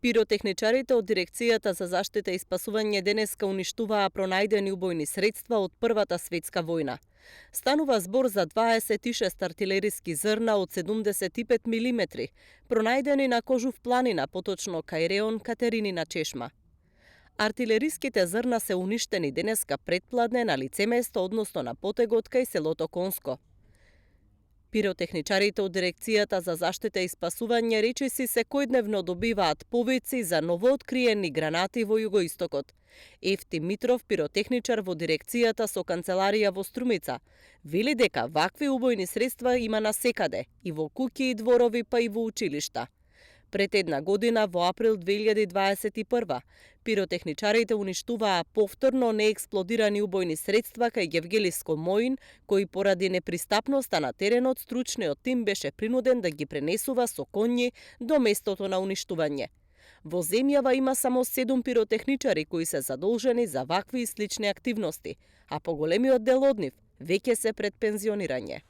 Пиротехничарите од Дирекцијата за заштита и спасување денеска уништуваа пронајдени убојни средства од Првата светска војна. Станува збор за 26 артилериски зрна од 75 мм, пронајдени на Кожув планина, поточно кај реон Катеринина чешма. Артилериските зрна се уништени денеска предпладне на лицеместо, односно на потегот кај селото Конско. Пиротехничарите од Дирекцијата за заштита и спасување речиси секојдневно добиваат повици за новооткриени гранати во југоистокот. Евтим Митров, пиротехничар во дирекцијата со канцеларија во Струмица, вели дека вакви убојни средства има насекаде, и во куќи и дворови, па и во училишта. Пред една година, во април 2021, пиротехничарите уништуваа повторно неексплодирани убојни средства кај Гевгелиско Моин, кои поради непристапноста на теренот стручниот тим беше принуден да ги пренесува со коњи до местото на уништување. Во земјава има само 7 пиротехничари кои се задолжени за вакви и слични активности, а поголемиот дел од нив веќе се пред пензионирање.